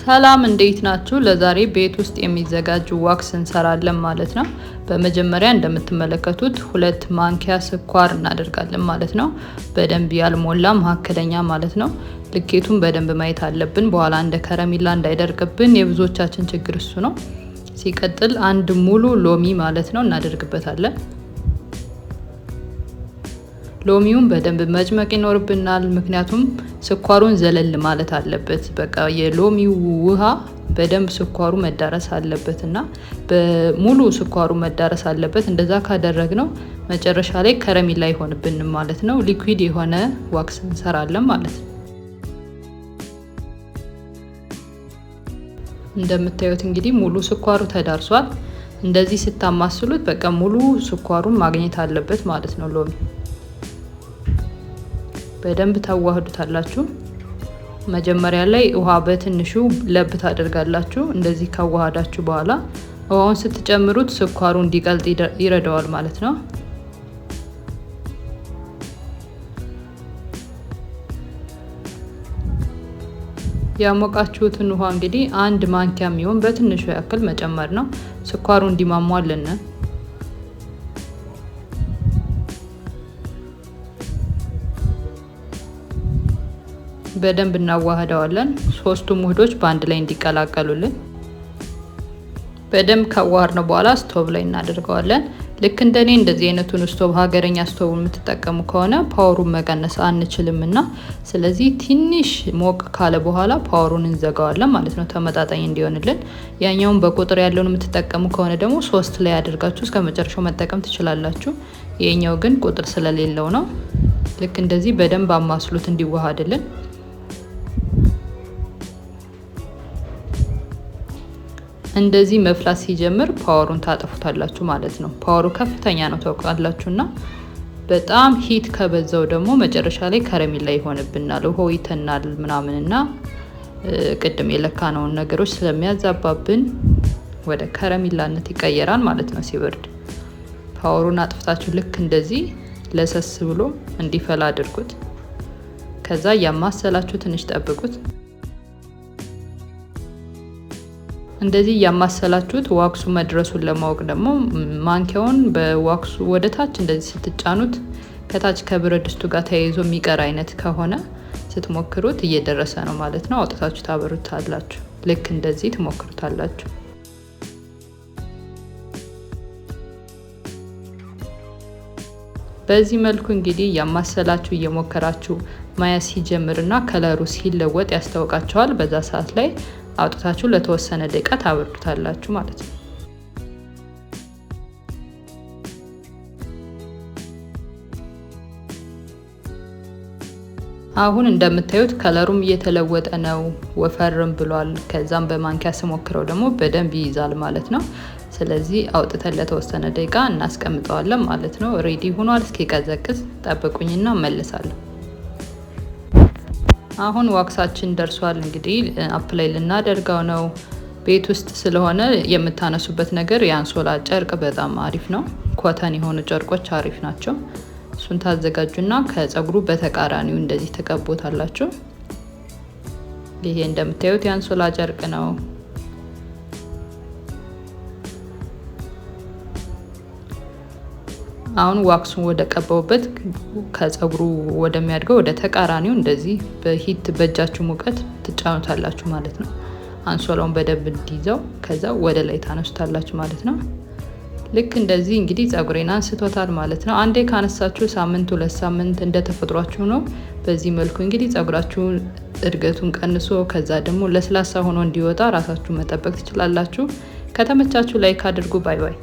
ሰላም እንዴት ናችሁ? ለዛሬ ቤት ውስጥ የሚዘጋጅ wax እንሰራለን ማለት ነው። በመጀመሪያ እንደምትመለከቱት 2 ማንኪያ ስኳር እናደርጋለን ማለት ነው። በደንብ ያልሞላ፣ መካከለኛ ማለት ነው። ልኬቱን በደንብ ማየት አለብን። በኋላ እንደ ከረሜላ እንዳይደርቅብን፣ የብዙዎቻችን ችግር እሱ ነው። ሲቀጥል አንድ ሙሉ ሎሚ ማለት ነው እናደርግበታለን። ሎሚውን በደንብ መጭመቅ ይኖርብናል። ምክንያቱም ስኳሩን ዘለል ማለት አለበት። በቃ የሎሚው ውሃ በደንብ ስኳሩ መዳረስ አለበት እና በሙሉ ስኳሩ መዳረስ አለበት። እንደዛ ካደረግነው መጨረሻ ላይ ከረሜላ አይሆንብንም ማለት ነው። Liquid የሆነ wax እንሰራለን ማለት ነው። እንደምታዩት እንግዲህ ሙሉ ስኳሩ ተዳርሷል። እንደዚህ ስታማስሉት በቃ ሙሉ ስኳሩን ማግኘት አለበት ማለት ነው። ሎሚ በደንብ ታዋህዱታላችሁ። መጀመሪያ ላይ ውሃ በትንሹ ለብ ታደርጋላችሁ። እንደዚህ ካዋሃዳችሁ በኋላ ውሃውን ስትጨምሩት ስኳሩ እንዲቀልጥ ይረዳዋል ማለት ነው። ያሞቃችሁትን ውሃ እንግዲህ 1 ማንኪያ የሚሆን በትንሹ ያክል መጨመር ነው፣ ስኳሩ እንዲሟሟልን። በደንብ እናዋህደዋለን። ሶስቱም ውህዶች በአንድ ላይ እንዲቀላቀሉልን በደንብ ካዋሃድነው በኋላ ስቶቭ ላይ እናደርገዋለን። ልክ እንደኔ እንደዚህ አይነቱን ስቶቭ፣ ሀገረኛ ስቶቭ የምትጠቀሙ ከሆነ power ኡን መቀነስ አንችልም እና ስለዚህ ትንሽ ሞቅ ካለ በኋላ power ኡን እንዘጋዋለን ማለት ነው፣ ተመጣጣኝ እንዲሆንልን። ያኛውን በቁጥር ያለውን የምትጠቀሙ ከሆነ ደግሞ 3 ላይ አድርጋችሁ እስከ መጨረሻው መጠቀም ትችላላችሁ። ይሄኛው ግን ቁጥር ስለሌለው ነው። ልክ እንደዚህ በደንብ አማስሉት እንዲዋሃድልን። እንደዚህ መፍላት ሲጀምር power ኡን ታጠፉታላችሁ ማለት ነው። Power ኡ ከፍተኛ ነው ታውቃላችሁ እና በጣም heat ከበዛው ደግሞ መጨረሻ ላይ ከረሜላ ይሆንብናል፣ ውሃው ይተናል ምናምንና ቅድም የለካነውን ነገሮች ስለሚያዛባብን ወደ ከረሜላነት ይቀየራል ማለት ነው ሲበርድ። Power ኡን አጥፍታችሁ ልክ እንደዚህ ለሰስ ብሎ እንዲፈላ አድርጉት። ከዛ እያማሰላችሁ ትንሽ ጠብቁት። እንደዚህ እያማሰላችሁት wax ኡ መድረሱን ለማወቅ ደግሞ ማንኪያውን በ wax ኡ ወደ ታች እንደዚህ ስትጫኑት ከታች ከብረት ድስቱ ጋር ተያይዞ የሚቀር አይነት ከሆነ ስትሞክሩት እየደረሰ ነው ማለት ነው። አውጥታችሁ ታበሩታላችሁ። ልክ እንደዚህ ትሞክሩታላችሁ። በዚህ መልኩ እንግዲህ እያማሰላችሁ እየሞከራችሁ ማየት ሲጀምርና color ኡ ሲለወጥ ያስታውቃችኋል። በዛ ሰዓት ላይ አውጥታችሁ ለተወሰነ ደቂቃ ታበርዱታላችሁ ማለት ነው። አሁን እንደምታዩት color ኡም እየተለወጠ ነው፣ ወፈርም ብሏል። ከዛም በማንኪያ ስሞክረው ደግሞ በደንብ ይይዛል ማለት ነው። ስለዚህ አውጥተን ለተወሰነ ደቂቃ እናስቀምጠዋለን ማለት ነው። Ready ሆኗል። እስኪቀዘቅዝ ጠብቁኝና እመልሳለሁ። አሁን wax ኣችን ደርሷል። እንግዲህ apply ልናደርገው ነው። ቤት ውስጥ ስለሆነ የምታነሱበት ነገር የአንሶላ ጨርቅ በጣም አሪፍ ነው። Cotton የሆኑ ጨርቆች አሪፍ ናቸው። እሱን ታዘጋጁና ከፀጉሩ በተቃራኒው እንደዚህ ትቀቡታላችሁ። ይሄ እንደምታዩት የአንሶላ ጨርቅ ነው። አሁን wax ኡን ወደ ቀባውበት ከፀጉሩ ወደሚያድገው ወደ ተቃራኒው እንደዚህ በ heat በእጃችሁ ሙቀት ትጫኑታላችሁ ማለት ነው። አንሶላውን በደንብ እንዲይዘው ከዛ ወደ ላይ ታነሱታላችሁ ማለት ነው። ልክ እንደዚህ እንግዲህ ፀጉሬን አንስቶታል ማለት ነው። አንዴ ካነሳችሁ ሳምንት፣ 2 ሳምንት እንደ ተፈጥሯችሁ ነው። በዚህ መልኩ እንግዲህ ፀጉራችሁ እድገቱን ቀንሶ ከዛ ደግሞ ለስላሳ ሆኖ እንዲወጣ ራሳችሁ መጠበቅ ትችላላችሁ። ከተመቻችሁ like አድርጉ። Bye bye።